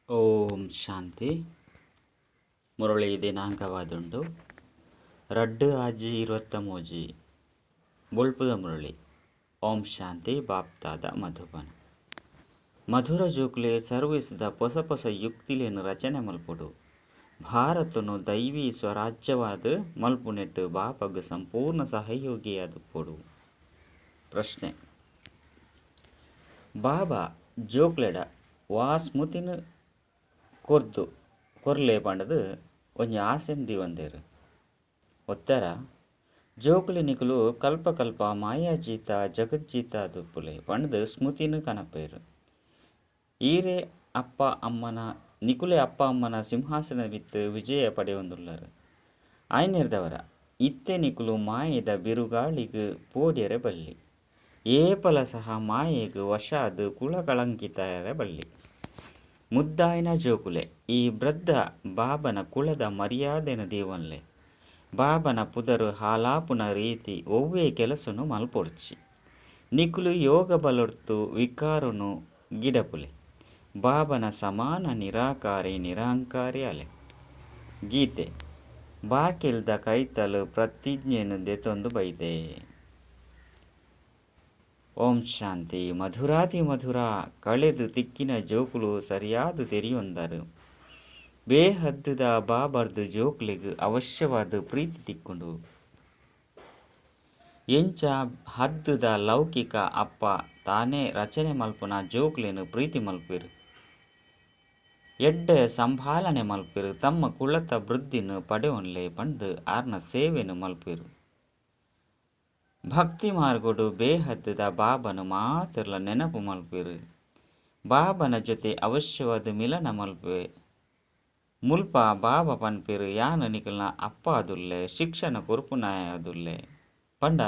ಓಂ ಶಾಂತಿ. ಮುರಳಿ ದಿನಾಂಕವಾದುಂಡು 2/6/23 ಬೊಳ್ಪುದ ಮುರಳಿ. ಓಂ ಶಾಂತಿ. ಬಾಪ್ತಾದ ಮಧುಬನ. ಮಧುರ ಜೋಕುಲೆ ಸರ್ವಿಸ್ದ ಪೊಸ ಪೊಸ ಯುಕ್ತಿಲೇನು ರಚನೆ ಮಲ್ಪುಡು. ಭಾರತನು ದೈವಿ ಸ್ವರಾಜ್ಯವಾದ ಮಲ್ಪುನೆಟ್ಟು ಬಾಪಗ್ ಸಂಪೂರ್ಣ ಸಹಯೋಗಿಯಾದುಪ್ಪೊಡು. ಪ್ರಶ್ನೆ: ಬಾಬಾ ಜೋಕ್ಲೆಡ ವಾ ಸ್ಮೃತಿನ ಕೊರ್ದು ಕೊರ್ಲೆ ಪಂಡದು ಒಂಜಿ ಆಸೆನ್ ದಿವಂದೇರು. ಉತ್ತರ: ಜೋಕುಲೆ ನಿಕುಲು ಕಲ್ಪ ಕಲ್ಪ ಮಾಯಾಜೀತ ಜಗಜ್ಜೀತ ದುಪ್ಪುಲೆ ಪಂಡದು ಸ್ಮೃತಿನ ಕನಪೇರು. ಈರೆ ಅಪ್ಪ ಅಮ್ಮನ ನಿಕುಲೆ ಅಪ್ಪ ಅಮ್ಮನ ಸಿಂಹಾಸನ ಮಿತ್ತು ವಿಜಯ ಪಡೆಯೊಂದುಲ್ಲರು. ಆಯ್ನೆರ್ದವರ ಇತ್ತೆ ನಿಕುಲು ಮಾಯೆದ ಬಿರುಗಾಳಿಗ್ ಪೋಡ್ಯರೆ ಬಲ್ಲಿ. ಏಪಲ ಸಹ ಮಾಯೆಗ್ ವಶಾದ್ ಕುಲ ಕಳಂಕಿತರೆ ಬಲ್ಲಿ. ಮುದ್ದಾಯಿನ ಜೋಕುಲೆ ಈ ವೃದ್ಧ ಬಾಬನ ಕುಲದ ಮರ್ಯಾದೆನ್ ದೀವೊನ್ಲೆ. ಬಾಬನ ಪುದರ್ ಹಾಲಾಪುನ ರೀತಿ ಒವ್ವೆ ಕೆಲಸೊನು ಮಲ್ಪೊಡ್ಚಿ. ನಿಕುಲು ಯೋಗ ಬಲೊರ್ತು ವಿಕಾರೊನು ಗಿಡಪುಲೆ. ಬಾಬನ ಸಮಾನ ನಿರಾಕಾರಿ ನಿರಹಂಕಾರಿ ಆಲೆ. ಗೀತೆ: ಬಾಕಿಲ್ದ ಕೈತಲ್ ಪ್ರತಿಜ್ಞೆನ್ ದೆತೊಂದು ಬೈದೆ. ಓಂ ಶಾಂತಿ. ಮಧುರಾತಿ ಮಧುರ ಕಳೆದು ತಿಕ್ಕಿನ ಜೋಕುಲು ಸರಿಯಾದ ತೆರಿಯೊಂದರು. ಬೇಹದ್ದುದ ಬಾಬರ್ದು ಜೋಕ್ಲೆಗ್ ಅವಶ್ಯವಾದ ಪ್ರೀತಿ ತಿಕ್ಕುಂಡು. ಎಂಚ ಹದ್ದುದ ಲೌಕಿಕ ಅಪ್ಪ ತಾನೇ ರಚನೆ ಮಲ್ಪುನ ಜೋಕ್ಲೆನ್ ಪ್ರೀತಿ ಮಲ್ಪೆರು. ಎಡ್ಡೆ ಸಂಭಾಲನೆ ಮಲ್ಪೆರು. ತಮ್ಮ ಕುಲತ ವೃದ್ಧಿನ್ ಪಡೆಯೊನ್ಲೆ ಪಂದು ಆರ್ನ ಸೇವೆನ್ ಮಲ್ಪೆರು. ಭಕ್ತಿ ಮಾರ್ಗಡು ಬೇಹದ್ದುದ ಬಾಬನ ಮಾತ್ರಲ ನೆನಪು ಮಲ್ಪೆರು. ಬಾಬನ ಜೊತೆ ಅವಶ್ಯವಾದ ಮಿಲನ ಮಲ್ಪೆ. ಮುಲ್ಪ ಬಾಬಾ ಪನ್ಪೆರು ಯಾನು ನಿಕಲ್ನ ಅಪ್ಪ ಆದುಲ್ಲೆ, ಶಿಕ್ಷಣ ಕೊರ್ಪುನಾದುಲ್ಲೆ. ಪಂಡ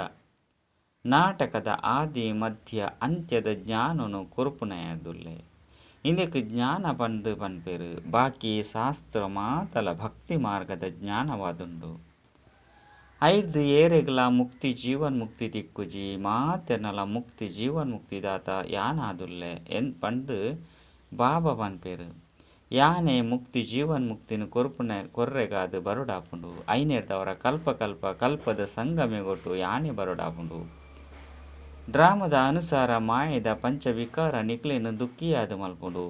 ನಾಟಕದ ಆದಿ ಮಧ್ಯ ಅಂತ್ಯದ ಜ್ಞಾನನು ಕೊರ್ಪುನಾದುಲ್ಲೆ. ಇಂದಕ್ಕೆ ಜ್ಞಾನ ಪಂದು ಪನ್ಪೆರು. ಬಾಕಿ ಶಾಸ್ತ್ರ ಮಾತಲ ಭಕ್ತಿ ಮಾರ್ಗದ ಜ್ಞಾನವಾದುಂಡು. ಐರ್ದು ಏರೆಗ್ಲ ಮುಕ್ತಿ ಜೀವನ್ ಮುಕ್ತಿ ತಿಕ್ಕುಜಿ ಮಾತೆರ್ನಲ ಮುಕ್ತಿ ಜೀವನ್ ಮುಕ್ತಿದಾತ ಯಾನಾದುಲ್ಲೆ ಎನ್ ಪಂದು ಬಾಬಾ ಪನ್ಪೆರು. ಯಾನೆ ಮುಕ್ತಿ ಜೀವನ್ ಮುಕ್ತಿನ ಕೊರ್ಪುನ ಕೊರ್ರೆಗಾದು ಬರೋಡಾಪುಂಡು. ಐನೆರ್ದವರ ಕಲ್ಪ ಕಲ್ಪ ಕಲ್ಪದ ಸಂಗಮೆಗೊಟ್ಟು ಯಾನೆ ಬರೋಡಾಪುಂಡು. ಡ್ರಾಮದ ಅನುಸಾರ ಮಾಯದ ಪಂಚವಿಕಾರ ನಿಕ್ಲೆನ್ ದುಃಖಿಯಾದ ಮಲ್ಪುಂಡು.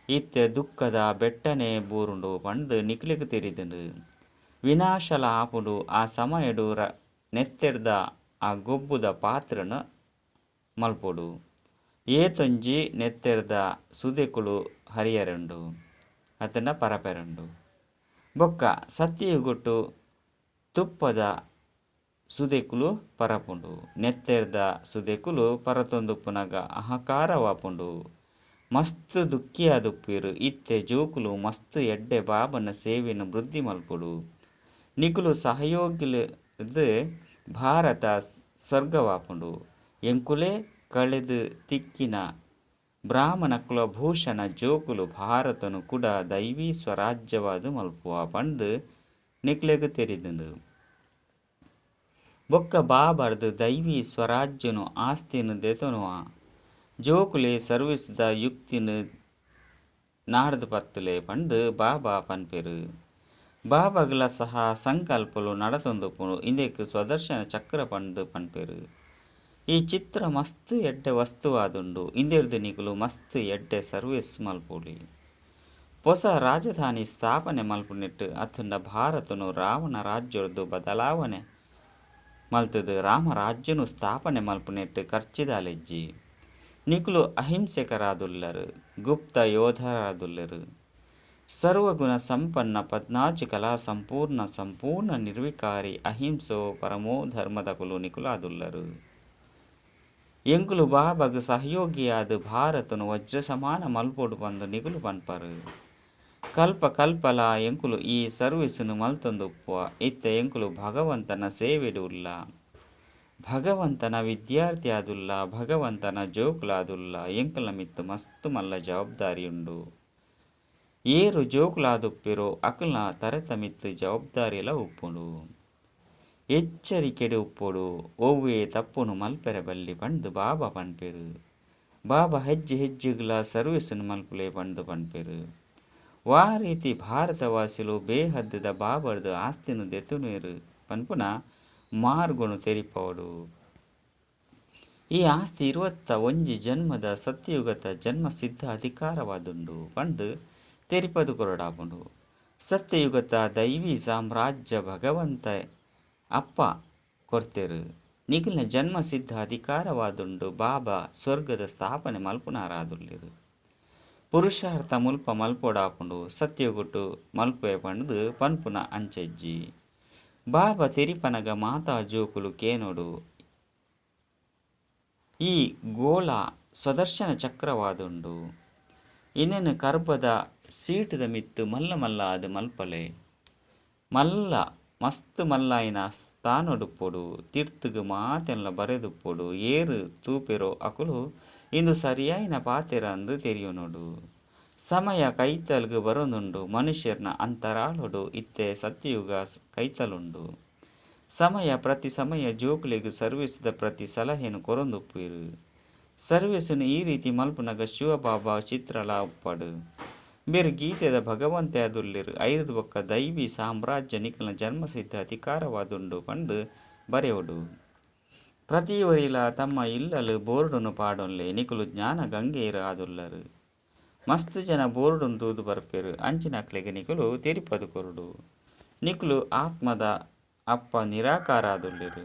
ಇತ್ತೆ ದುಃಖದ ಬೆಟ್ಟನೆ ಬೂರುಂಡು ಪಂದು ನಿಕ್ಲೆಗ್ ತೆರಿದುಂಡು. ವಿನಾಶಲ ಆಪುಂಡು. ಆ ಸಮಯಡು ನೆತ್ತೆರ್ದ ಆ ಗೊಬ್ಬುದ ಪಾತ್ರನ ಮಲ್ಪೊಡು. ಏತೊಂಜಿ ನೆತ್ತೆರ್ದ ಸುದೆಕುಲು ಹರಿಯರುಂಡು ಅತನ ಪರಪೆರುಂಡು. ಬೊಕ್ಕ ಸತ್ಯಯುಗೊಟ್ಟು ತುಪ್ಪದ ಸುದೆಕುಲು ಪರಪುಂಡು. ನೆತ್ತೆರ್ದ ಸುದೆಕುಲು ಪರತೊಂದುಪ್ಪುನಗ ಅಹಂಕಾರವಾಪುಂಡು. ಮಸ್ತ್ ದುಃಖಿಯಾದುಪ್ಪೇರು. ಇತ್ತೆ ಜೋಕುಲು ಮಸ್ತ್ ಎಡ್ಡೆ ಬಾಬನ ಸೇವೆನ್ ವೃದ್ಧಿ ಮಲ್ಪೊಡು. ನಿಕುಲು ಸಹಯೋಗಿಲದು ಭಾರತ ಸ್ವರ್ಗವಾಪುಂಡು. ಎಂಕುಲೇ ಕಳೆದು ತಿಕ್ಕಿನ ಬ್ರಾಹ್ಮಣ ಕುಲಭೂಷಣ ಜೋಕುಲು ಭಾರತನು ಕೂಡ ದೈವಿ ಸ್ವರಾಜ್ಯವಾದ ಮಲ್ಪುವ ಪಂದು ನಿಕ್ಲೆಗ್ ತೆರಿದುಂಡು. ಬೊಕ್ಕ ಬಾಬರ್ದು ದೈವಿ ಸ್ವರಾಜ್ಯನು ಆಸ್ತಿನ ದೆತೊನುವ. ಜೋಕುಲೆ ಸರ್ವಿಸ್ದ ಯುಕ್ತಿನ ನಾಡ್ದು ಪತ್ತುಲೆ ಪಂದು ಬಾಬಾ ಪನ್ಪೆರು. ಬಾಬಾಗ್ಲ ಸಹ ಸಂಕಲ್ಪಲು ನಡತೊಂದುಪ್ಪುಂಡು. ಇಂದೆಕ್ ಸ್ವದರ್ಶನ ಚಕ್ರ ಪಂದು ಪನ್ಪೆರು. ಈ ಚಿತ್ರ ಮಸ್ತ್ ಎಡ್ಡೆ ವಸ್ತುವಾದುಂಡು. ಇಂದೆರ್ದು ನಿಕುಲು ಮಸ್ತ್ ಎಡ್ಡೆ ಸರ್ವಿಸ್ ಮಲ್ಪೊಲಿ. ಹೊಸ ರಾಜಧಾನಿ ಸ್ಥಾಪನೆ ಮಲ್ಪುನೆಟ್ಟು ಅತಂಡ ಭಾರತನು ರಾವಣ ರಾಜ್ಯರ್ದು ಬದಲಾವಣೆ ಮಲ್ತದು ರಾಮರಾಜ್ಯನು ಸ್ಥಾಪನೆ ಮಲ್ಪುನೆಟ್ಟು ಖರ್ಚಿದಾಲೆಜ್ಜಿ. ನಿಕುಲು ಅಹಿಂಸೆಕರಾದುಲ್ಲರು, ಗುಪ್ತ ಯೋಧರಾದುಲ್ಲರು. ಸರ್ವಗುಣ ಸಂಪನ್ನ ಪದ್ನಾಜಿ ಕಲಾ ಸಂಪೂರ್ಣ ಸಂಪೂರ್ಣ ನಿರ್ವಿಕಾರಿ ಅಹಿಂಸೋ ಪರಮೋ ಧರ್ಮದಕುಲು ನಿಕುಲಾದುಲ್ಲರು. ಎಂಕುಲು ಬಾಬಾಗ್ ಸಹಯೋಗಿಯಾದ ಭಾರತನು ವಜ್ರ ಸಮಾನ ಮಲ್ಪೊಡು ಪಂದು ನಿಕುಲು ಪನ್ಪರು. ಕಲ್ಪ ಕಲ್ಪಲ ಎಂಕುಲು ಈ ಸರ್ವಿಸ್ನು ಮಲ್ತೊಂದುಪ್ಪುವ. ಇತ್ತೆ ಎಂಕುಲು ಭಗವಂತನ ಸೇವೆಡು ಉಲ್ಲ. ಭಗವಂತನ ವಿದ್ಯಾರ್ಥಿ ಆದುಲ್ಲ. ಭಗವಂತನ ಜೋಕುಲಾದುಲ್ಲ. ಎಂಕುಲ ಮಿತ್ತು ಮಸ್ತ್ ಮಲ್ಲ ಜವಾಬ್ದಾರಿ ಉಂಡು. ಏರು ಜೋಕುಲಾದುಪ್ಪಿರೋ ಅಕಲ್ನ ತರೆತ ಮಿತ್ತು ಜವಾಬ್ದಾರಿಲ ಉಪ್ಪುಂಡು. ಎಚ್ಚರಿಕೆಡು ಉಪ್ಪೊಡು. ಒವ್ವೆ ತಪ್ಪುನು ಮಲ್ಪೆರೆ ಬಲ್ಲಿ ಪಂದು ಬಾಬಾ ಪನ್ಪೆರು. ಬಾಬಾ ಹೆಜ್ಜೆ ಹೆಜ್ಜೆಗ್ಲ ಸರ್ವಿಸ್ನು ಮಲ್ಪುಲೆ ಪಂದು ಪನ್ಪೆರು. ವಾ ರೀತಿ ಭಾರತವಾಸಿಲು ಬೇಹದ್ದುದ ಬಾಬಾರ್ದು ಆಸ್ತಿನ್ ದೆತೊನುವೆರ್ ಪನ್ಪುನ ಮಾರ್ಗೊನು ತೆರಿಪಾವೊಡು. ಈ ಆಸ್ತಿ 21 ಜನ್ಮದ ಸತ್ಯಯುಗತ ಜನ್ಮ ಸಿದ್ಧ ಅಧಿಕಾರವಾದುಂಡು ಪಂದ್ ತೆರಿಪದು ಕೊರೊಡಾಪುಂಡು. ಸತ್ಯಯುಗತ ದೈವಿ ಸಾಮ್ರಾಜ್ಯ ಭಗವಂತ ಅಪ್ಪ ಕೊರ್ತೆರ್. ನಿಕಲ್ನ ಜನ್ಮ ಸಿದ್ಧ ಅಧಿಕಾರವಾದುಂಡು. ಬಾಬಾ ಸ್ವರ್ಗದ ಸ್ಥಾಪನೆ ಮಲ್ಪುನಾರಾದುಲ್ಲೆರ್. ಪುರುಷಾರ್ಥ ಮುಲ್ಪ ಮಲ್ಪೊಡಾಪುಂಡು. ಸತ್ಯಯುಗಟ್ ಮಲ್ಪೆ ಪಂದ್ ಪನ್ಪುನ ಅಂಚೆಜ್ಜಿ. ಬಾಬಾ ತೆರಿಪನಗ ಮಾತಾ ಜೋಕುಲು ಕೇನೋಡು. ಈ ಗೋಳ ಸ್ವದರ್ಶನ ಚಕ್ರವಾದುಂಡು. ಇಂದೆನ್ ಕರ್ಬದ ಸೀಟುದ ಮಿತ್ತ್ ಮಲ್ಲ ಮಲ್ಲ ಆದ್ ಮಲ್ಪಲೆ. ಮಲ್ಲ ಮಸ್ತ್ ಮಲ್ಲಾಯಿನ ಸ್ಥಾನೊಡುಪ್ಪೊಡು. ತಿರ್ತುಗು ಮಾತೆನ್ಲ ಬರೆದುಪ್ಪೊಡು. ಏರ್ ತೂಪೆರೋ ಅಕುಲು ಇಂದು ಸರಿಯಾಯಿನ ಪಾತೆರಂದ್ ತೆರಿಯೊನೊಡು. ಸಮಯ ಕೈತಲ್ಗ್ ಬರೊಂದುಂಡು. ಮನುಷ್ಯೆರ್ನ ಅಂತರಾಳೊಡು ಇತ್ತೆ ಸತ್ಯಯುಗ ಕೈತಲುಂಡು. ಸಮಯ ಪ್ರತಿ ಸಮಯ ಜೋಕುಲೆಗ್ ಸರ್ವಿಸ್ ದ ಪ್ರತಿ ಸಲಹೆನ್ ಕೊರೊಂದುಪ್ಪುವೆರ್. ಸರ್ವಿಸ್ ನ್ ಈ ರೀತಿ ಮಲ್ಪುನಗ ಶಿವ ಬಾಬಾ ಚಿತ್ರಲ ಉಪ್ಪಡ್. ಮೇರ್ ಗೀತೆದ ಭಗವಂತೆ ಆದುಲ್ಲೆರ್. ಐರ್ದ್ ಬೊಕ್ಕ ದೈವಿ ಸಾಮ್ರಾಜ್ಯ ನಿಕಲ್ನ ಜನ್ಮ ಸಿದ್ಧ ಅಧಿಕಾರವಾದುಂಡು ಪಂದ್ ಬರೆವೊಡು. ಪ್ರತಿ ಒರಿಲ ತಮ್ಮ ಇಲ್ಲಲ್ ಬೋರ್ಡ್ ನ್ ಪಾಡೊನ್ಲೆ ನಿಕುಲು ಜ್ಞಾನ ಗಂಗೆಯೆರ್ ಆದುಲ್ಲರ್. ಮಸ್ತ್ ಜನ ಬೋರ್ಡ್ ನ್ ತೂದು ಬರ್ಪೆರ್. ಅಂಚಿನಕ್ಲೆಗ್ ನಿಕುಲು ತೆರಿಪಾದ್ ಕೊರೊಡು. ನಿಕುಲು ಆತ್ಮದ ಅಪ್ಪ ನಿರಾಕಾರ ಆದುಲ್ಲೆರ್.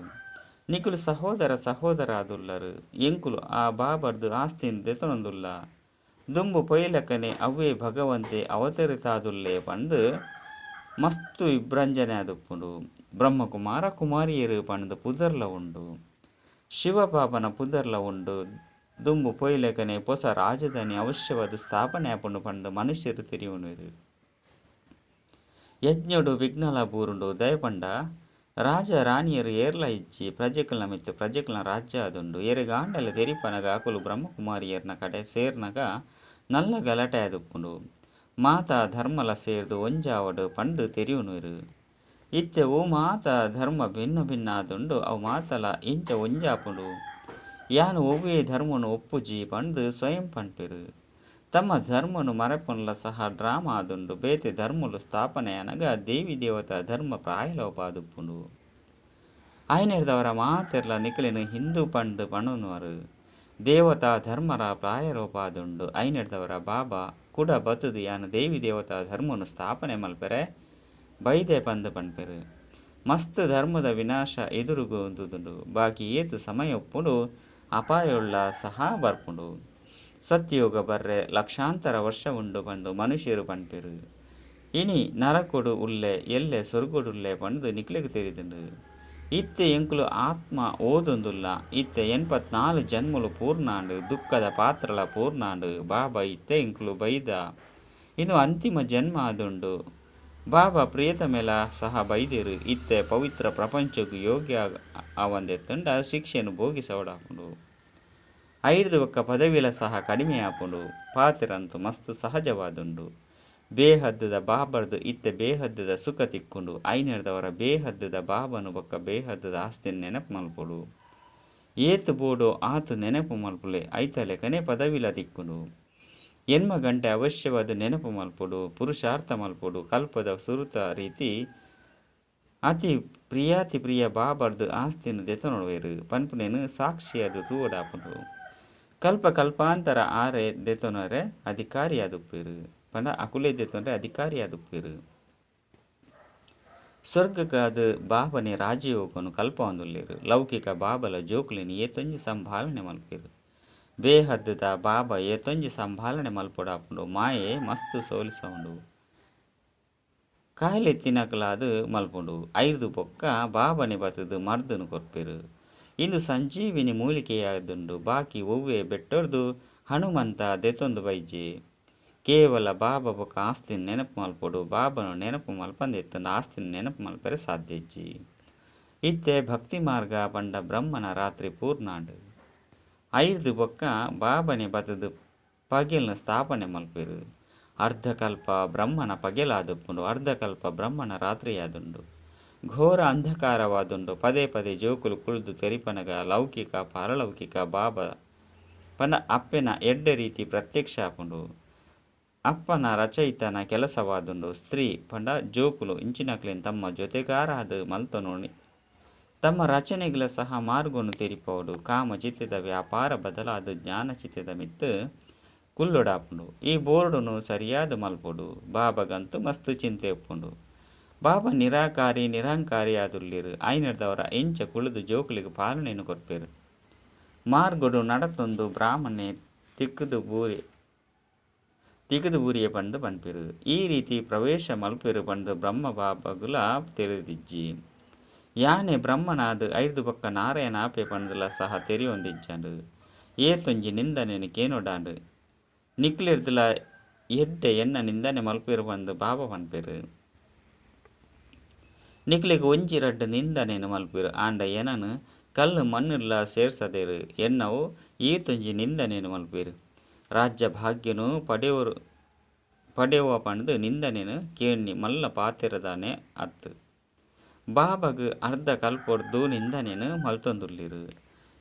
ನಿಕುಲು ಸಹೋದರ ಸಹೋದರ ಆದುಲ್ಲರ್. ಎಂಕುಲು ಆ ಬಾಬಾರ್ದು ಆಸ್ತಿನ್ ದೆತೊನೊಂದುಲ್ಲ. ದುಂಬು ಪೋಯಿಲೆಕನೆ ಅವ್ವೇ ಭಗವಂತೆ ಅವತರಿತಾದುಲ್ಲೆ ಪಂದ್ ಮಸ್ತ್ ವಿಭ್ರಂಜನೆ ಆದುಪ್ಪುಂಡು. ಬ್ರಹ್ಮಕುಮಾರ ಕುಮಾರಿಯೆರ್ ಪಂದ್ ಪುದರ್ಲ ಉಂಡು. ಶಿವ ಬಾಬಾನ ಪುದರ್ಲ ಉಂಡು. ದುಂಬು ಪೋಯಿಲೆಕನೆ ಪೊಸ ರಾಜಧಾನಿ ಅವಶ್ಯವಾದ್ ಸ್ಥಾಪನೆ ಆಪುಂಡು ಪಂದ್ ಮನುಷ್ಯೆರ್ ತೆರಿಯೊನುವೆರ್. ಯಜ್ಞೊಡು ವಿಘ್ನಲ ಬೂರುಂಡು. ದಾಯೆ ಪಂಡ ರಾಜ ರಾಣಿಯೆರ್ ಏರ್ಲ ಇಜ್ಜಿ. ಪ್ರಜೆಕಲ್ನ ಮಿತ್ತ್ ಪ್ರಜೆಕಲ್ನ ರಾಜ್ಯ ಆದುಂಡು. ಏರೆಗಾಂಡಲ ತೆರಿಪನಗ ಅಕುಲು ಬ್ರಹ್ಮಕುಮಾರಿಯೆರ್ನ ಕಡೆ ಸೇರ್ನಗ ನಲ್ಲ ಗಲಾಟೆ ಆದುಪ್ಪುಂಡು. ಮಾತಾ ಧರ್ಮಲ ಸೇರ್ದ್ ಒಂಜಾವಡ್ ಪಂದ್ ತೆರಿಯೊನುವೆರ್. ಇತ್ತೆ ಒವ್ ಮಾತ ಧರ್ಮ ಭಿನ್ನ ಭಿನ್ನ ಆದುಂಡು ಅವು ಮಾತಲ ಎಂಚ ಒಂಜಾಪುಂಡು. ಯಾನ್ ಒವ್ವೇ ಧರ್ಮೊನು ಒಪ್ಪುಜಿ ಪಂದ್ ಸ್ವಯಂ ಪನ್ಪೆರ್. ತಮ್ಮ ಧರ್ಮೊನು ಮರಪುನಲ ಸಹ ಡ್ರಾಮಾ ಆದುಂಡು. ಬೇತೆ ಧರ್ಮೊಲು ಸ್ಥಾಪನೆ ಆನಗ ದೇವಿ ದೇವತಾ ಧರ್ಮ ಪ್ರಾಯಲೋಪ ಆದುಪ್ಪುಂಡು. ಆಯಿನೆಡ್ದಾವರ ಮಾತೆರ್ಲ ನಿಕಲೆನ್ ಹಿಂದೂ ಪಂದ್ ಪನೊನುವರ್. ದೇವತಾ ಧರ್ಮರ ಪ್ರಾಯಲೋಪ ಆದುಂಡು. ಆಯಿನೆಡ್ದಾವರ ಬಾಬಾ ಕುಡ ಬತ್ತುದು ಯಾನ್ ದೇವಿ ದೇವತಾ ಧರ್ಮೊನು ಸ್ಥಾಪನೆ ಮಲ್ಪೆರೆ ಬೈದೆ ಪಂದ್ ಪನ್ಪೆರ್. ಮಸ್ತ್ ಧರ್ಮದ ವಿನಾಶ ಎದುರುಗು ಉಂತುದುಂಡು. ಬಾಕಿ ಏತ್ ಸಮಯ ಉಪ್ಪುಂಡು ಅಪಾಯೊಲ್ಲ ಸಹ ಬರ್ಪುಂಡು. ಸತ್ಯಯುಗ ಬರ್ರೆ ಲಕ್ಷಾಂತರ ವರ್ಷ ಉಂಡು ಪಂದ್ ಮನುಷ್ಯೆರ್ ಪನ್ಪೆರ್. ಇನಿ ನರಕೊಡು ಉಲ್ಲೆ ಎಲ್ಲೆ ಸ್ವರ್ಗೊಡುಲ್ಲೆ ಪಂದ್ ನಿಕ್ಲೆಗ್ ತೆರಿದುಂಡು. ಇತ್ತೆ ಎಂಕುಲು ಆತ್ಮ ಓದೊಂದುಲ್ಲ. ಇತ್ತೆ 84 ಜನ್ಮಲು ಪೂರ್ಣ ಆಂಡ್. ದುಃಖದ ಪಾತ್ರಲ ಪೂರ್ಣ ಆಂಡ್. ಬಾಬಾ ಇತ್ತೆ ಎಂಕುಲು ಬೈದ. ಇಂದು ಅಂತಿಮ ಜನ್ಮ ಆದುಂಡು. ಬಾಬಾ ಪ್ರಿಯತಮೆಲ ಸಹ ಬೈದೆರ್. ಇತ್ತೆ ಪವಿತ್ರ ಪ್ರಪಂಚಗ್ ಯೋಗ್ಯ ಆವಂದೆತ್ತುಂಡ ಶಿಕ್ಷೆನ್ ಭೋಗಿಸವಡಾಪುಂಡು. ಐರ್ದ್ ಬೊಕ್ಕ ಪದವಿಲ ಸಹ ಕಡಿಮೆ ಆಪುಂಡು. ಪಾತೆರಂತು ಮಸ್ತ್ ಸಹಜವಾದುಂಡು. ಬೇಹದ್ದುದ ಬಾಬಾರ್ದು ಇತ್ತೆ ಬೇಹದ್ದುದ ಸುಖ ತಿಕ್ಕುಂಡು. ಐನೆಡ್ದವರ ಬೇಹದ್ದುದ ಬಾಬನು ಬೊಕ್ಕ ಬೇಹದ್ದುದ ಆಸ್ತಿನ್ ನೆನಪು ಮಲ್ಪೊಡು. ಏತ್ ಬೋಡೋ ಆತ್ ನೆನಪು ಮಲ್ಪುಲೆ. ಐತಲೆಕನೆ ಪದವಿಲ ತಿಕ್ಕುಂಡು. 8 ಗಂಟೆ ಅವಶ್ಯವಾದ್ ನೆನಪು ಮಲ್ಪೊಡು. ಪುರುಷಾರ್ಥ ಮಲ್ಪೊಡು. ಕಲ್ಪದ ಸುರುತ ರೀತಿ ಅತಿ ಪ್ರಿಯಾತಿ ಪ್ರಿಯ ಬಾಬಾರ್ದು ಆಸ್ತಿನ್ ದೆತೊನುವೆರ್ ಪನ್ಪುನೆನ್ ಸಾಕ್ಷಿಯಾದ್ ತೂವೊಡಾಪುಂಡು. ಕಲ್ಪ ಕಲ್ಪಾಂತರ ಆರೆ ದೆತೊನರೆ ಅಧಿಕಾರಿಯಾದುಪ್ಪೆರ್. ಪಂಡ ಅಕುಲೇ ದೆತೊನರೆ ಅಧಿಕಾರಿಯಾದುಪ್ಪೆರ್. ಸ್ವರ್ಗಕ್ಕಾದ್ ಬಾಬನೆ ರಾಜಯೋಗನು ಕಲ್ಪವೊಂದುಲ್ಲೆರ್. ಲೌಕಿಕ ಬಾಬಲ ಜೋಕುಲೆನ್ ಏತೊಂಜಿ ಸಂಭಾಲನೆ ಮಲ್ಪುವೆರ್. ಬೇಹದ್ದುದ ಬಾಬಾ ಏತೊಂಜಿ ಸಂಭಾಲನೆ ಮಲ್ಪೊಡಾಪುಂಡು. ಮಾಯೆ ಮಸ್ತ್ ಸೋಲಿಸವುಂಡು. ಕಾಯಿಲೆ ಇತ್ತಿನಕಲಾದ್ ಮಲ್ಪುಂಡು. ಐರ್ದ್ ಬೊಕ್ಕ ಬಾಬನೆ ಬತ್ತುದು ಮರ್ದನ್ ಕೊರ್ಪೆರ್. ಇಂದು ಸಂಜೀವಿನಿ ಮೂಲಿಕೆಯಾದುಂಡು. ಬಾಕಿ ಒವ್ವೇ ಬೆಟ್ಟೊರ್ದು ಹನುಮಂತ ದೆತೊಂದು ಬೈಜೆ. ಕೇವಲ ಬಾಬಾ ಬೊಕ್ಕ ಆಸ್ತಿನ್ ನೆನಪು ಮಲ್ಪೊಡು. ಬಾಬನ ನೆನಪು ಮಲ್ಪಂದೆ ಇತ್ತುಂಡ ಆಸ್ತಿನ್ ನೆನಪು ಮಲ್ಪೆರೆ ಸಾಧ್ಯ ಇಜ್ಜಿ. ಇತ್ತೆ ಭಕ್ತಿ ಮಾರ್ಗ ಪಂಡ ಬ್ರಹ್ಮನ ರಾತ್ರಿ ಪೂರ್ಣಾಂಡ್. ಐರ್ದ್ ಬೊಕ್ಕ ಬಾಬನೆ ಬತ್ತುದು ಪಗೆಲ್ನ ಸ್ಥಾಪನೆ ಮಲ್ಪುವೆರ್. ಅರ್ಧಕಲ್ಪ ಬ್ರಹ್ಮನ ಪಗೆಲಾದುಪ್ಪುಂಡು. ಅರ್ಧಕಲ್ಪ ಬ್ರಹ್ಮನ ರಾತ್ರಿಯಾದುಂಡು. ಘೋರ ಅಂಧಕಾರವಾದುಂಡು. ಪದೇ ಪದೇ ಜೋಕುಲು ಕುಳ್ದು ತೆರಿಪನಗ ಲೌಕಿಕ ಪಾರಲೌಕಿಕ ಬಾಬಾ ಪಂಡ ಅಪ್ಪೆನ ಎಡ್ಡೆ ರೀತಿ ಪ್ರತ್ಯಕ್ಷ ಆಪುಂಡು. ಅಪ್ಪನ ರಚಯಿತನ ಕೆಲಸವಾದುಂಡು. ಸ್ತ್ರೀ ಪಂಡ ಜೋಕುಲು ಇಂಚಿನಕ್ಲೆನ್ ತಮ್ಮ ಜೊತೆಗಾರಾದ್ ಮಲ್ತೊನೊಲಿ. ತಮ್ಮ ರಚನೆಗಳ ಸಹ ಮಾರ್ಗನು ತೆರಿಪಾವೊಡು. ಕಾಮ ಚಿತೆದ ವ್ಯಾಪಾರ ಬದಲಾದ್ ಜ್ಞಾನ ಚಿತೆದ ಮಿತ್ತ್ ಕುಲ್ಲೊಡಾಪುಂಡು. ಈ ಬೋರ್ಡುನು ಸರಿಯಾದ್ ಮಲ್ಪೊಡು. ಬಾಬಾಗಂತೂ ಮಸ್ತ್ ಚಿಂತೆ ಉಪ್ಪುಂಡು. ಬಾಬಾ ನಿರಾಕಾರಿ ನಿರಂಕಾರಿ ಆದುಲ್ಲೆರ್. ಆಯಿನೆಡ್ದಾವರ ಇಂಚ ಕುಳ್ಳುದು ಜೋಕುಲೆಗ್ ಪಾಲನೆನ್ ಕೊರ್ಪೆರ್. ಮಾರ್ಗಡು ನಡತೊಂದು ಬ್ರಾಹ್ಮಣೆ ತಿಕ್ಕುದು ಬೂರಿಯೆ ಪಂದ್ ಪನ್ಪೆರ್. ಈ ರೀತಿ ಪ್ರವೇಶ ಮಲ್ಪುವೆರ್ ಪಂದ್ ಬ್ರಹ್ಮ ಬಾಬಾಗುಲಾ ತೆರಿದಿಜ್ಜಿ. ಯಾನೇ ಬ್ರಹ್ಮನಾದ್ ಐರ್ದ್ ಬೊಕ್ಕ ನಾರಾಯಣ ಆಪೆ ಪಂದುಲ ಸಹ ತೆರಿಯೊಂದಿಜ್ಜಾಂಡ್. ಏತೊಂಜಿ ನಿಂದನೆನ್ ಕೇನೊಡಾಂಡ್. ನಿಕ್ಲೆರ್ದ್ಲ ಎಡ್ಡೆ ಎನ್ನ ನಿಂದನೆ ಮಲ್ಪುವೆರ್ ಪಂದ್ ಬಾಬಾ ಪನ್ಪೆರ್. ನಿಕ್ಲೆಗ್ ಒಂಜಿ ರಡ್ಡ್ ನಿಂದನೆನ್ ಮಲ್ಪುವೆರ್ ಆಂಡ ಎನನ್ ಕಲ್ಲ್ ಮಣ್ಣುಡ್ಲಾ ಸೇರ್ಸದೆರ್. ಎನ್ನವು ಏತೊಂಜಿ ನಿಂದನೆನ್ ಮಲ್ಪುವೆರ್. ರಾಜ್ಯ ಭಾಗ್ಯನು ಪಡೆಯುವ ಪಂದ್ ನಿಂದನೆನ್ ಕೇಣ್ಣಿ ಮಲ್ಲ ಪಾತೆರ ದಾನೆ ಅತ್ತ್. ಬಾಬಾಗ್ ಅರ್ಧ ಕಲ್ಪೊಡ್ದು ನಿಂದನೆನ್ ಮಲ್ತೊಂದುಲ್ಲೆರ್.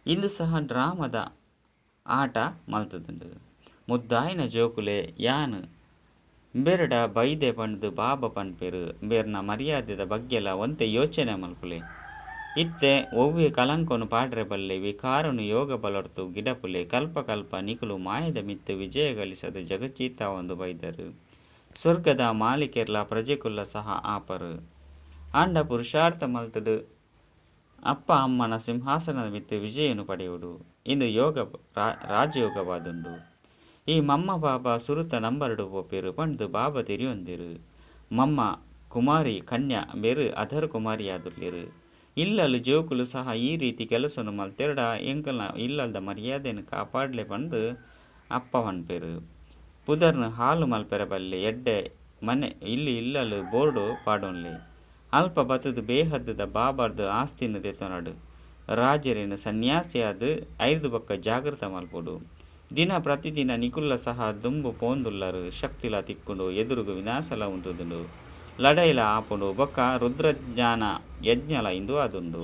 ಇಂದು ಸಹ ಡ್ರಾಮದ ಆಟ ಮಲ್ತುದುಂಡು. ಮುದ್ದಾಯಿನ ಜೋಕುಲೇ, ಯಾನ್ ಇಂಬೆರೆಡ ಬೈದೆ ಪಂಡ್ದ್ ಬಾಬಾ ಪನ್ಪೆರ್. ಇಂಬೆರ್ನ ಮರ್ಯಾದೆದ ಬಗ್ಗೆಲಾ ಒಂತೆ ಯೋಚನೆ ಮಲ್ಪುಲೆ. ಇತ್ತೆ ಒವ್ವೆ ಕಳಂಕನ್ ಪಾಡ್ರೆ ಬಲ್ಲಿ. ವಿಕಾರನ್ ಯೋಗ ಬಲರ್ದ್ ಗಿಡಪುಲೆ. ಕಲ್ಪ-ಕಲ್ಪ ನಿಕುಲು ಮಾಯೆದ ಮಿತ್ತ್ ವಿಜಯ ಗಳಿಸದ್ ಜಗಜ್ಜೀತ ಆವೊಂದು ಬೈದರ್. ಸ್ವರ್ಗದ ಮಾಲೀಕೆರ್ಲಾ ಪ್ರಜೆಕುಲ್ಲ ಸಹ ಆಪರ್. ಆಂಡ ಪುರುಷಾರ್ಥ ಮಲ್ತುದು ಅಪ್ಪ ಅಮ್ಮನ ಸಿಂಹಾಸನದ ಮಿತ್ತ್ ವಿಜಯನು ಪಡೆಯೊಡು. ಇಂದು ಯೋಗ ರಾಜಯೋಗವಾದುಂಡು. ಈ ಮಮ್ಮ ಬಾಬಾ ಸುರುತ ನಂಬರ್ಡ್ ಪೋಪೆರ್ ಪಂಡ್ದ್ ಬಾಬಾ ತೆರಿಯೊಂದೆರ್. ಮಮ್ಮ ಕುಮಾರಿ ಕನ್ಯಾ ಮೇರ್ ಅಧರ್ ಕುಮಾರಿಯಾದುಲ್ಲೆರ್. ಇಲ್ಲಲ್ ಜೋಕುಲು ಸಹ ಈ ರೀತಿ ಕೆಲಸನ್ ಮಲ್ತೆರ್ಡ ಎಂಕಲ್ನ ಇಲ್ಲಲ್ದ ಮರ್ಯಾದೆನ್ ಕಾಪಾಡ್ಲೆ ಪಂದ್ ಅಪ್ಪ ಪನ್ಪೆರ್. ಪುದರ್ನ್ ಹಾಳು ಮಲ್ಪೆರೆ ಬಲ್ಲಿ ಎಡ್ಡೆ ಮನೆ ಇಲ್ಲಿ ಇಲ್ಲಲ್ ಬೋರ್ಡ್ ಪಾಡೊನ್ಲೆ. ಅಲ್ಪ ಬತ್ತುದು ಬೇಹದ್ ದ ಬಾಬಾರ್ದ್ ಆಸ್ತಿನ್ ದೆತೊನಡ್. ರಾಜೆರೆನ್ ಸನ್ಯಾಸಿಯಾದ್ ಐರ್ದ್ ಬೊಕ್ಕ ಜಾಗೃತ ಮಲ್ಪೊಡು. ದಿನ ಪ್ರತಿದಿನ ನಿಕುಲ್ಲ ಸಹ ದುಂಬು ಪೋವೊಂದುಲ್ಲರ್. ಶಕ್ತಿಲಾ ತಿಕ್ಕುಂಡು. ಎದುರುಗು ವಿನಾಶಲ ಉಂತುದುಂಡು. ಲಡಾಯಿಲ ಆಪುಂಡು. ಬೊಕ್ಕ ರುದ್ರಜ್ಞಾನ ಯಜ್ಞಲ ಇಂದು ಆದುಂಡು.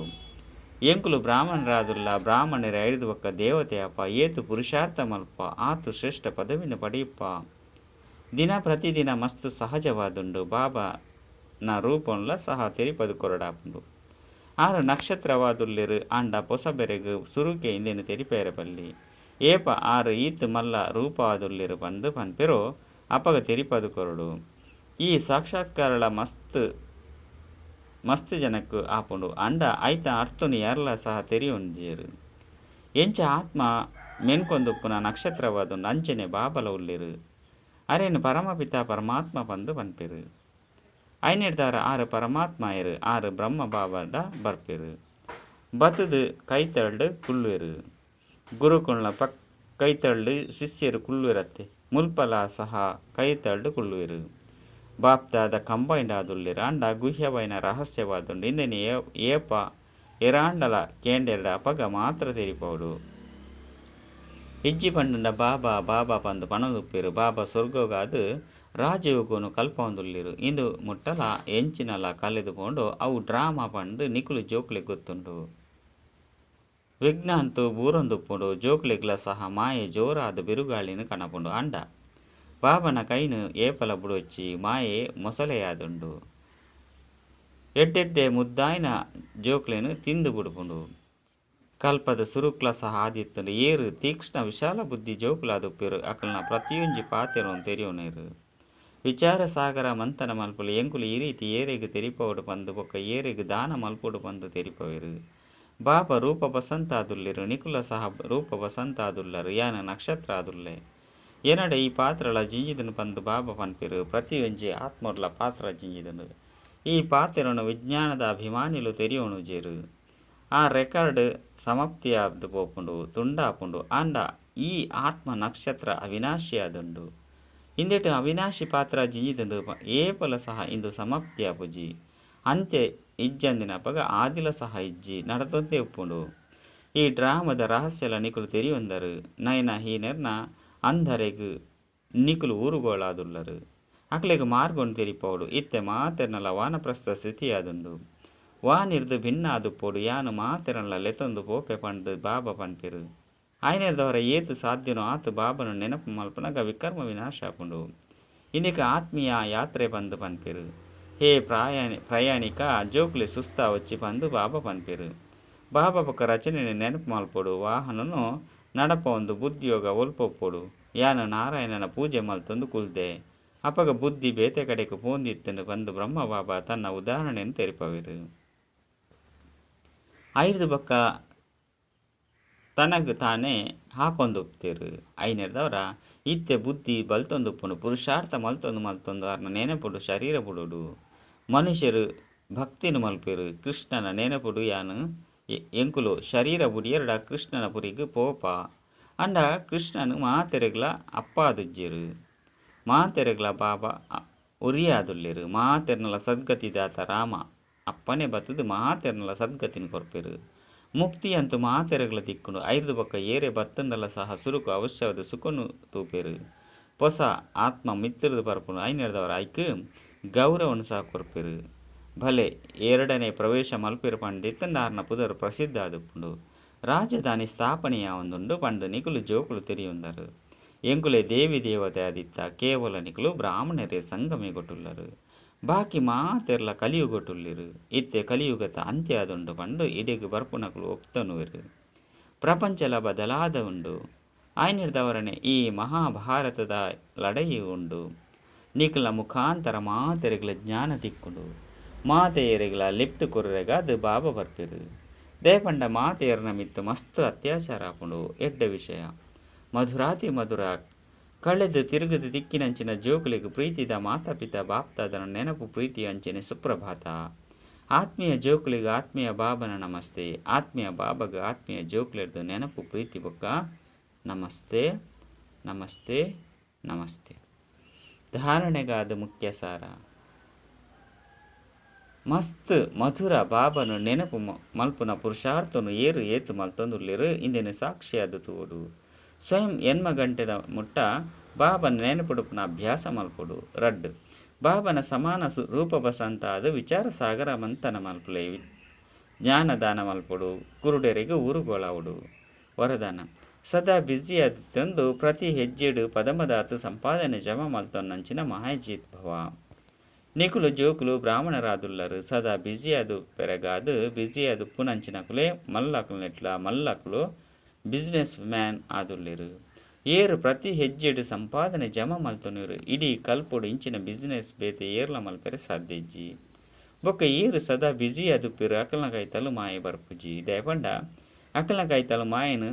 ಎಂಕುಲು ಬ್ರಾಹ್ಮಣರಾದುಲ್ಲ. ಬ್ರಾಹ್ಮಣೆರ್ ಐರ್ದ್ ಬೊಕ್ಕ ದೇವತೆ ಆಪ. ಏತ್ ಪುರುಷಾರ್ಥ ಮಲ್ಪ ಆತ್ ಶ್ರೇಷ್ಠ ಪದವಿನ್ ಪಡೆಯಪ್ಪ. ದಿನ ಪ್ರತಿದಿನ ಮಸ್ತ್ ಸಹಜವಾದುಂಡು. ಬಾಬಾ ನ ರೂಪಂಲ ಸಹ ತೆರಿಪದ್ ಕೊರಡಾಪುಂಡು. ಆರು ನಕ್ಷತ್ರವಾದುಲ್ಲೆರ್ ಆಂಡ ಪೊಸಬೆರೆಗ್ ಸುರುಕೆ ಇಂದೆನ್ ತೆರಿಪಾಯೆರೆ ಬಲ್ಲಿ. ಏಪ ಆರ್ ಈತ್ ಮಲ್ಲ ರೂಪವಾದುಲ್ಲೆರ್ ಪಂದ್ ಪನ್ಪೆರೋ ಅಪಗ ತೆರಿಪಾದ್ ಕೊರೊಡು. ಈ ಸಾಕ್ಷಾತ್ಕಾರಲ ಮಸ್ತ್ ಮಸ್ತ್ ಜನಕ್ ಆಪುಂಡು ಆಂಡ ಐತ ಅರ್ಥನ್ ಏರ್ಲಾ ಸಹ ತೆರಿಯೊಂಜೆರ್. ಎಂಚ ಆತ್ಮ ಮೆನ್ಕೊಂದುಪ್ಪುನ ನಕ್ಷತ್ರವಾದುಂಡು ಅಂಚನೆ ಬಾಬಲ ಉಲ್ಲೆರ್. ಅರೆನ್ ಪರಮಪಿತ ಪರಮಾತ್ಮ ಪಂದ್ ಪನ್ಪೆರ್. ಐನೆಡ್ದಾರ ಆರ್ ಪರಮಾತ್ಮ ಆಯೆರ್. ಆರ್ ಬ್ರಹ್ಮ ಬಾಬಾಡ ಬರ್ಪೆರ್. ಬತ್ತುದು ಕೈತಲ್ಡ್ ಕುಲ್ಲುವೆರ್. ಗುರುಕುಲ್ನ ಕೈತಲ್ಡ್ ಶಿಷ್ಯೆರ್ ಕುಲ್ಲುವೆರತ್ತೆ ಮುಲ್ಪಲ ಸಹ ಕೈತಲ್ಡ್ ಕುಲ್ಲುವೆರ್. ಬಾಪ್ದಾದ ಕಂಬೈನ್ಡ್ ಆದುಲ್ಲೆರ್ ಆಂಡ ಗುಹ್ಯವಾಯಿನ ರಹಸ್ಯವಾದುಂಡು. ಇಂದೆನ್ ಏಪ ಏರಾಂಡಲ ಕೇಂಡೆರ್ಡ ಅಪಗ ಮಾತ್ರ ತೆರಿಪಾವೊಡು. ಇಜ್ಜಿ ಪಂಡುಂಡ ಬಾಬಾ ಬಾಬಾ ಪಂದ್ ಪನೊಂದುಪ್ಪೆರ್. ಬಾಬಾ ಸ್ವರ್ಗಗಾದ್ ರಾಜಯೋಗನು ಕಲ್ಪಾವೊಂದುಲ್ಲೆರ್. ಇಂದು ಮುಟ್ಟಲ ಎಂಚಿನಲ ಕಲೆದ್ ಪೋಂಡೋ ಅವು ಡ್ರಾಮಾ ಪಂದ್ ನಿಕುಲು ಜೋಕುಲೆಗ್ ಗೊತ್ತುಂಡು. ವಿಘ್ನ ಅಂತೂ ಬೂರೊಂದುಪ್ಪುಂಡು. ಜೋಕುಲೆಗ್ಲ ಸಹ ಮಾಯೆ ಜೋರಾದ್ ಬಿರುಗಾಳಿನ್ ಕನಪುಂಡು. ಆಂಡ ಬಾಬನ ಕೈನ್ ಏಪಲ ಬುಡೊಚ್ಚಿ. ಮಾಯೆ ಮೊಸಳೆಯಾದುಂಡು. ಎಡ್ಡೆಡ್ಡೆ ಮುದ್ದಾಯಿನ ಜೋಕ್ಲೆನ್ ತಿಂದ್ ಬುಡ್ಪುಂಡು. ಕಲ್ಪದ ಸುರುಕ್ಲ ಸಹ ಆದಿತ್ತುಂಡು. ಏರ್ ತೀಕ್ಷ್ಣ ವಿಶಾಲ ಬುದ್ಧಿ ಜೋಕುಲಾದುಪ್ಪೆರ್ ಅಕಲ್ನ ಪ್ರತಿಯೊಂಜಿ ಪಾತೆರನ್ ತೆರಿಯೊನೆರ್. ವಿಚಾರ ಸಾಗರ ಮಂಥನ ಮಲ್ಪುಲೆ ಎಂಕುಲು ಈ ರೀತಿ ಏರೆಗ್ ತೆರಿಪಾವೊಡು ಪಂದ್ ಬೊಕ್ಕ ಏರೆಗ್ ದಾನ ಮಲ್ಪೊಡು ಪಂದ್ ತೆರಿಪಾವೆರ್. ಬಾಬಾ ರೂಪ ಬಸಂತ ಆದುಲ್ಲೆರ್. ನಿಕುಲ ಸಹ ರೂಪ ಬಸಂತ ಆದುಲ್ಲರ್. ಯಾನ್ ನಕ್ಷತ್ರ ಆದುಲ್ಲೆ. ಎನಡ ಈ ಪಾತ್ರಲ ಜಿಂಜಿದುಂಡು ಪಂದ್ ಬಾಬಾ ಪನ್ಪೆರ್. ಪ್ರತಿಯೊಂಜಿ ಆತ್ಮಡ್ಲ ಪಾತ್ರ ಜಿಂಜಿದುಂಡು. ಈ ಪಾತೆರನ್ ವಿಜ್ಞಾನದ ಅಭಿಮಾನಿಲು ತೆರಿಯೊನುಜೆರ್. ಆ ರೆಕಾರ್ಡ್ ಸಮಾಪ್ತಿಯಾದ್ ಪೋಪುಂಡು ತುಂಡಾಪುಂಡು. ಆಂಡ ಈ ಆತ್ಮ ನಕ್ಷತ್ರ ಅವಿನಾಶಿಯಾದುಂಡು. ಇಂದೆಟ್ ಅವಿನಾಶಿ ಪಾತ್ರ ಜಿಂಜಿದುಂಡು. ಏಪಲ ಸಹ ಇಂದು ಸಮಾಪ್ತಿ ಆಪುಜಿ. ಅಂತ್ಯ ಇಜ್ಜಂದಿನಪಗ ಆದಿಲ ಸಹ ಇಜ್ಜಿ ನಡತೊಂದೇ ಉಪ್ಪುಂಡು. ಈ ಡ್ರಾಮದ ರಹಸ್ಯಲ ನಿಕುಲು ತೆರಿಯೊಂದರ್. ನಯನಹೀನೆರ್ನ ಅಂಧರೆಗ್ ನಿಕುಲು ಊರುಗೋಳಾದುಲ್ಲರ್. ಅಕ್ಲೆಗ್ ಮಾರ್ಗನ್ ತೆರಿಪಾವೊಡು. ಇತ್ತೆ ಮಾತೆರ್ನಲ ವಾನಪ್ರಸ್ಥ ಸ್ಥಿತಿಯಾದುಂಡು. ವಾಣಿರ್ದ್ ಭಿನ್ನ ಆದುಪ್ಪೊಡು. ಯಾನ್ ಮಾತೆರೆನ್ಲ ಲೆತೊಂದು ಪೋಪೆ ಪಂದ್ ಬಾಬಾ ಪನ್ಪೆರ್. ಆಯಿನೆಡ್ದಾವರ ಏತ್ ಸಾಧ್ಯನೋ ಆತ್ ಬಾಬಾನ ನೆನಪು ಮಲ್ಪುನಗ ವಿಕರ್ಮ ವಿನಾಶ ಆಪುಂಡು. ಇಂದೆಕ್ ಆತ್ಮೀಯ ಯಾತ್ರೆ ಪಂದ್ ಪನ್ಪೆರ್. ಹೇ ಪ್ರಯಾಣಿಕ ಜೋಕುಲೆ ಸುಸ್ತಾವೊಚ್ಚಿ ಪಂದ್ ಬಾಬಾ ಪನ್ಪೆರ್. ಬಾಬಾ ಬೊಕ್ಕ ರಚನೆನ್ ನೆನಪು ಮಲ್ಪೊಡು ವಾಹನನ್ ನಡಪವೊಂದು ಬುದ್ಧಿಯೋಗ ಒಲ್ಪ ಉಪ್ಪೊಡು. ಯಾನ್ ನಾರಾಯಣನ ಪೂಜೆ ಮಲ್ತೊಂದು ಕುಲ್ದೆ. ಅಪಗ ಬುದ್ಧಿ ಬೇತೆ ಕಡೆಕ್ ಪೋವೊಂದಿತ್ತ್ಂಡ್ ಪಂದ್ ಬ್ರಹ್ಮ ಬಾಬಾ ತನ್ನ ಉದಾಹರಣೆನ್ ತೆರಿಪಾವೆರ್. ಐರ್ದ್ ಬೊಕ್ಕ ತನಗ್ ತಾನೇ ಹಾಕೊಂದುಪ್ತೆರ್. ಐನೆರ್ದವರ ಇತ್ತೆ ಬುದ್ಧಿ ಬಲ್ತೊಂದುಪ್ಪುಂಡು ಪುರುಷಾರ್ಥ ಮಲ್ತೊಂದು ಮಲ್ತೊಂದು ಅರ್ನ ನೆನಪುಡು ಶರೀರ ಬುಡೋಡು. ಮನುಷ್ಯರು ಭಕ್ತಿನ ಮಲ್ಪೆರು ಕೃಷ್ಣನ ನೆನಪುಡು ಯಾನ್ ಎಂಕುಲು ಶರೀರ ಬುಡಿಯೆರ್ಡ ಕೃಷ್ಣನ ಪುರಿಗ್ ಪೋಪ ಅಂಡ ಕೃಷ್ಣನ್ ಮಾತೆರೆಗ್ಲ ಅಪ್ಪಾದುಜ್ಜೆರು. ಮಾತೆರೆಗ್ಲ ಬಾಬಾ ಉರಿಯಾದುಲ್ಲೆರ್. ಮಾತೆರ್ನಲ ಸದ್ಗತಿ ದಾತ ರಾಮ ಅಪ್ಪನೆ ಬತ್ತುದು ಮಾತೆರ್ನಲ ಸದ್ಗತಿನ ಕೊರ್ಪೆರು. ಮುಕ್ತಿ ಅಂತೂ ಮಾತೆರೆಗ್ಲ ತಿಕ್ಕುಂಡು. ಐರ್ದ್ ಬೊಕ್ಕ ಏರೆ ಬತ್ತುಂಡಲ ಸಹ ಸುರುಕು ಅವಶ್ಯವಾದ ಸುಖನು ತೂಪೆರು. ಪೊಸ ಆತ್ಮ ಮಿತ್ರದು ಪರ್ಪುಂಡು ಐನೆರ್ದವರ ಐಕ್ ಗೌರವನ್ ಸಹ ಕೊರ್ಪೆರು. ಭಲೆ ಎರಡನೇ ಪ್ರವೇಶ ಮಲ್ಪೆರು ಪಂಡಿತ್ತುಂಡ ಆರ್ನ ಪುದರ್ ಪ್ರಸಿದ್ಧ ಆದುಪ್ಪುಂಡು. ರಾಜಧಾನಿ ಸ್ಥಾಪನೆಯಾವೊಂದುಂಡು ಪಂದ್ ನಿಕುಲು ಜೋಕುಲು ತೆರಿಯೊಂದರು. ಎಂಕುಲೆ ದೇವಿ ದೇವತೆ ಆದಿತ್ತ ಕೇವಲ ನಿಕುಲು ಬ್ರಾಹ್ಮಣರೇ ಸಂಗಮಯುಗಟುಲ್ಲರು. ಬಾಕಿ ಮಾತೆರ್ಲ ಕಲಿಯುಗಟುಲ್ಲೆರ್. ಇತ್ತೆ ಕಲಿಯುಗತ ಅಂತ್ಯ ಆದುಂಡು ಪಂದ್ ಇಡೆಗ್ ಬರ್ಪುನಕುಲು ಒಪ್ತೊನುವೆರ್. ಪ್ರಪಂಚಲ ಬದಲಾದ ಉಂಡು. ಆಯ್ನೆರ್ದವರನೆ ಈ ಮಹಾಭಾರತದ ಲಡಾಯಿ ಉಂಡು. ನಿಕಲ್ನ ಮುಖಾಂತರ ಮಾತೆರೆಗ್ಲ ಜ್ಞಾನ ತಿಕ್ಕುಂಡು. ಮಾತೆಯೆರೆಗ್ಲ ಲಿಫ್ಟ್ ಕೊರ್ರೆಗಾದ್ ಬಾಬಾ ಬರ್ಪೆರ್. ದಾಯೆ ಪಂಡ ಮಾತೆಯರ್ನ ಮಿತ್ತ್ ಮಸ್ತ್ ಅತ್ಯಾಚಾರ ಆಪುಂಡು. ಎಡ್ಡೆ ವಿಷಯ. ಮಧುರಾತಿ ಮಧುರ ಕಳೆದು ತಿರುಗುದು ತಿಕ್ಕಿನಂಚಿನ ಜೋಕುಲೆಗ್ ಪ್ರೀತಿದ ಮಾತಾಪಿತ ಬಾಪ್ತಾದನ ನೆನಪು ಪ್ರೀತಿ ಅಂಚನೆ ಸುಪ್ರಭಾತ. ಆತ್ಮೀಯ ಜೋಕುಲೆಗ್ ಆತ್ಮೀಯ ಬಾಬನ ನಮಸ್ತೆ. ಆತ್ಮೀಯ ಬಾಬಗ್ ಆತ್ಮೀಯ ಜೋಕುಲೆರ್ದ್ ನೆನಪು ಪ್ರೀತಿ ಬೊಕ್ಕ ನಮಸ್ತೆ ನಮಸ್ತೆ ನಮಸ್ತೆ. ಧಾರಣೆಗಾದ ಮುಖ್ಯ ಸಾರ. ಮಸ್ತ್ ಮಧುರ ಬಾಬನ ನೆನಪು ಮಲ್ಪುನ ಪುರುಷಾರ್ಥನು ಏರು ಏತು ಮಲ್ತೊಂದುಲ್ಲೆರ್ ಇಂದೆನ್ ಸಾಕ್ಷಿಯಾದ ತೂವೊಡು. ಸ್ವಯಂ ಎನ್ಮ ಗಂಟೆದ ಮುಟ್ಟ ಬಾಬನ ನೆನಪುಡುಪುನ ಅಭ್ಯಾಸ ಮಲ್ಪೊಡು. ರಡ್ಡ್ ಬಾಬನ ಸಮಾನ ರೂಪ ಬಸಂತ ಆದ್ ವಿಚಾರ ಸಾಗರ ಮಂಥನ ಮಲ್ಪುಲೆ. ಜ್ಞಾನದಾನ ಮಲ್ಪೊಡು. ಕುರುಡೆರೆಗ್ ಊರುಗೋಳಾವೊಡು. ವರದಾನ ಸದಾ ಬ್ಯುಸಿಯಾದಿತ್ತೊಂದು ಪ್ರತಿ ಹೆಜ್ಜೆಡು ಪದಮದಾತು ಸಂಪಾದನೆ ಜಮಾ ಮಲ್ತೊನ್ನಂಚಿನ ಮಹಾಜಿತ್ ಭವ. ನಿಕುಲು ಜೋಕುಲು ಬ್ರಾಹ್ಮಣರಾದುಲ್ಲರು ಸದಾ ಬ್ಯುಸಿಯಾದು ಪೆರಗಾದು ಬ್ಯುಸಿಯಾದು ಪುನಂಚಿನಕುಲೆ ಮಲ್ಲಕುಲ್ನೆಟ್ಲ ಮಲ್ಲಕುಲು ಬಿಸ್ನೆಸ್ ಮ್ಯಾನ್ ಆದುಲ್ಲೆರ್. ಏರು ಪ್ರತಿ ಹೆಜ್ಜೆಡು ಸಂಪಾದನೆ ಜಮಾ ಮಲ್ತೊನುವೆರ್. ಇಡೀ ಕಲ್ಪೊಡು ಇಂಚಿನ ಬಿಸ್ನೆಸ್ ಬೇತೆ ಏರ್ಲ ಮಲ್ಪೆರೆ ಸಾಧ್ಯ ಇಜ್ಜಿ. ಬೊಕ್ಕ ಏರು ಸದಾ ಬ್ಯುಸಿ ಆದುಪ್ಪೆರ್ ಅಕಲ್ನ ಕೈತಲು ಮಾಯೆ ಬರ್ಪುಜಿ. ದಾಯೆ ಪಂಡ ಅಕಲ್ನ ಕೈತಲು ಮಾಯೆನ್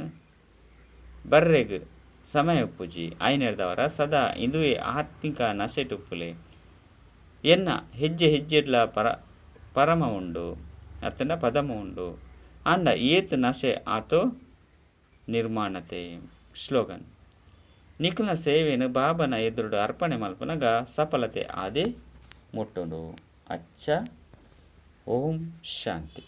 ಬರ್ರೆಗ್ ಸಮಯ ಉಪ್ಪುಜಿ. ಐನೆರ್ದವರ ಸದಾ ಇಂದುವೆ ಆತ್ಮಿಕ ನಶೆಟುಪ್ಪುಲೆ. ಎನ್ನ ಹೆಜ್ಜೆ ಹೆಜ್ಜೆಡ್ಲ ಪರಮ ಉಂಡು ಅತ್ತಂಡ ಪದಮ ಉಂಡು. ಅಂಡ ಏತ್ ನಶೆ ಆತೋ ನಿರ್ಮಾಣತೆ. ಸ್ಲೋಗನ್ ನಿಕುಲ್ನ ಸೇವೆನು ಬಾಬನ ಎದುರುಡು ಅರ್ಪಣೆ ಮಲ್ಪುನಗ ಸಫಲತೆ ಆದೇ ಮುಟ್ಟುಂಡು. ಅಚ್ಚ ಓಂ ಶಾಂತಿ.